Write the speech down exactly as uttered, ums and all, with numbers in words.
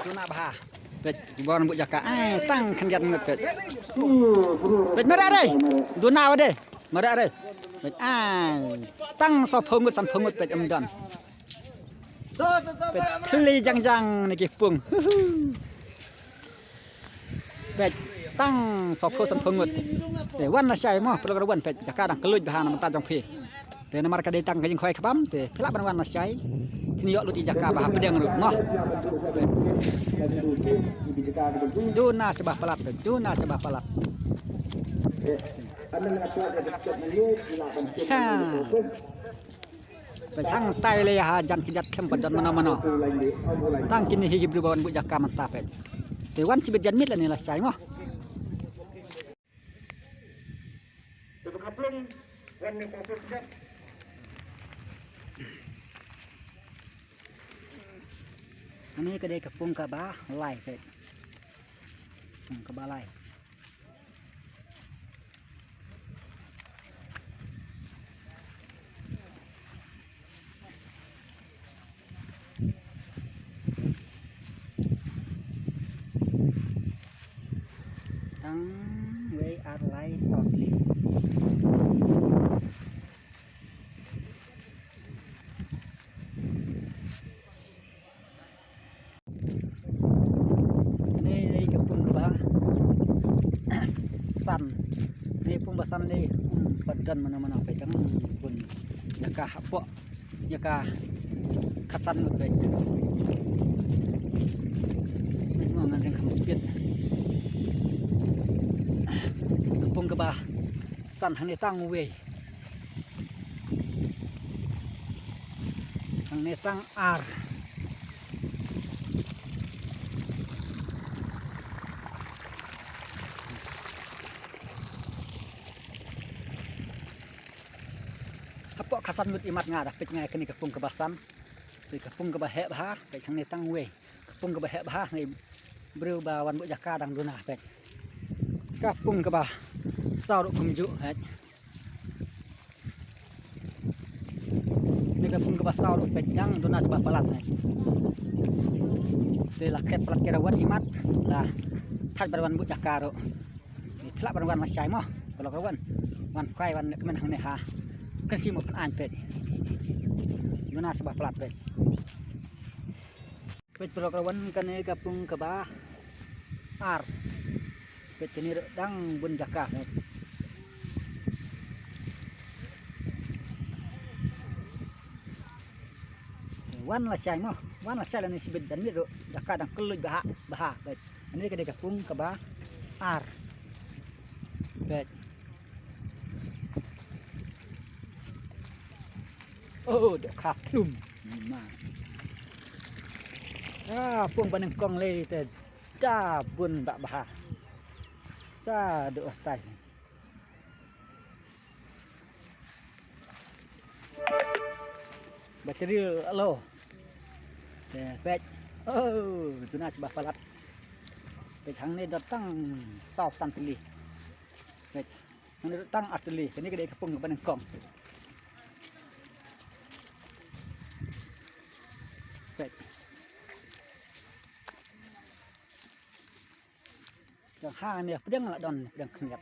Duna bha. Peit, bun buk jaka. Ai, tang khyndiat ngut peit. Peit, mareh re. Duna wade. Mareh re. Peit, ai. Tang sawphew ngut, sanphew ngut peit, ym don. Peit, thli jang jang na ki pung. Peit, tang sawphew sanphew ngut. Te wan lashai mo, paralok ruh wan peit, jaka dang kylluid bha na bynta jong phi. Te namar ka dei tang ka jingkhawai kbam, te phi lah ban wan lashai. Phin ïoh lut ïa jaka bha pdeng ruh mo. Peit. Duna sha ba palat peit, duna sha ba palat. Ha. Peit hangtai lei ha jan kjat khlem pat don mano mano. Tang kine hi ki briew ba wan buk jaka mynta peit. Te wan shibit janmiet lane lashai mo. Kane ka dei ka pung kaba lai peit. Pung kaba lai. Tang wei ar lai saw tylli. Kane dei ka pung kaba san. Kane pung ba san dei, hmm, pat don mano mano peit tang bun jaka hapoh jaka khatsan ngut peit. Peit mo ngan reng kham speed. Ka pung kaba san hangne tang wei. Hangne tang ar. Hapoh khatsan ngut imat nga da peit nga ïa kane ka pung kaba san. Te ka pung kaba heh bha, peit hangne tang wei. Ka pung kaba heh bha, hangne briew ba wan buk jaka dang duna peit. Ka pung kaba saw ruh kumjuh peit. Kane ka pung kaba saw ruh peit dang duna sha ba palat ne. Te la khet palat ki ruh wan imat la thait ban wan buk jaka ruh. Phi lah ban wan lashai mo. Paralok ruh wan. Wan kwai wan kmen hangne ha. Kan shi mo pyn-aiñ peit. Duna sha ba palat peit. Peit paralok ruh wan kane ka pung kaba ar. Peit kane ruh dang bun jaka peit. Wan lashai mo, wan lashai lane shibit janmiet ruh jaka dang kylluid bha bha peit. Kane ka dei ka pung kaba ar. Peit. Oh, dok khap tlum. Ma. Ah, pung ba nyngkong lei te da bun bha bha. Sa dok tai. Bateri alo. Te peit. Oh, duna sha ba palat. Peit hangne dot tang saw san tylli. Peit hangne dot tang ar tylli. Kane ka dei ka pung kaba nyngkong. Peit. Tang hangne pdeng la don pdeng khyndiat.